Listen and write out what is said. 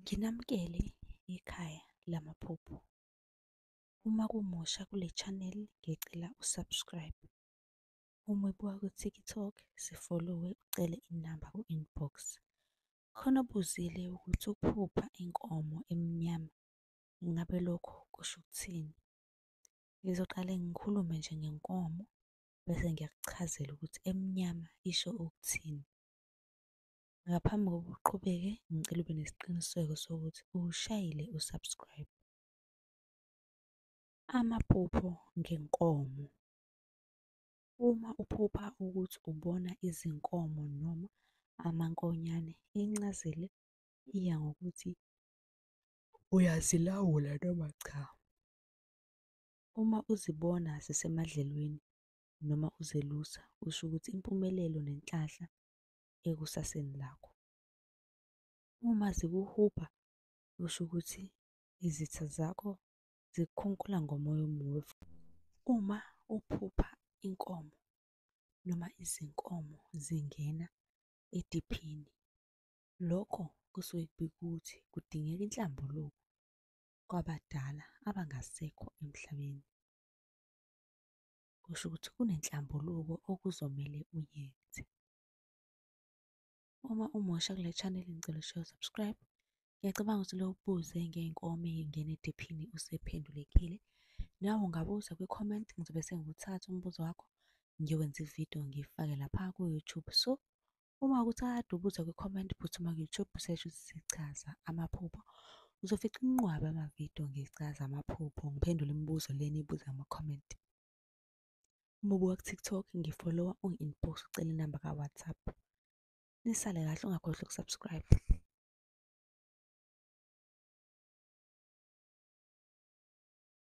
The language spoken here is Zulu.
Nginamukele ekhaya lamaphupho. Uma kumusha kule channel, ngicela u-subscribe. Uma ubuka ku-TikTok, sifolowe ucele inamba ku-inbox. Khona obuzile ukuthi ukuphupha inkomo emnyama, ingabe lokho kusho ukuthini? Ngizoqale ngikhulume nje ngenkomo bese ngiyakuchazela ukuthi emnyama isho ukuthini. Ngaphambi kokuba uqhubeke, ngicela ube nesiqiniseko sokuthi uwushayile u-subscribe. Amaphupho ngenkomo. Uma uphupha ukuthi ubona izinkomo noma amankonyane, incazelo iya ngokuthi uyazilawula noma cha. Uma uzibona zisemadlelweni noma uzelusa, kusho ukuthi impumelelo nenhlanhla ekusaseni lakho. Uma zikuhubha, kusho ukuthi izitha zakho zikukhunkula ngomoya omubi. Uma uphupha inkomo noma izinkomo zingena ediphini, lokho kusuke kubika ukuthi kudingeka inhlambuluko kwabadala abangasekho emhlabeni. Kusho ukuthi kunenhlambuluko okuzomele uyenze. Uma umusha kule channel, ngicela ushaye u-subscribe. Ngiyacabanga ukuthi lo obuze ngey'nkomo ey'ngena ediphini usephendulekile. Nawe ungabuza kwi-comment, ngizobe sengiwuthatha umbuzo wakho ngiyowenza ividiyo ngiyifake lapha ku-YouTube. So, uma kuwukuthi kade ubuza kwi-comment, phuthuma ku-YouTube useshe ukuthi sichaza amaphupho. Uzofica inqwaba yamavidiyo ngichaza amaphupho, ngiphendule imibuzo le eniyibuza kuma-comment. Uma ubuka ku-TikTok, ngifolowa ungi-inbox ucele inamba ka-WhatsApp. Nisale kahle ungakhohlwa uku-subscribe.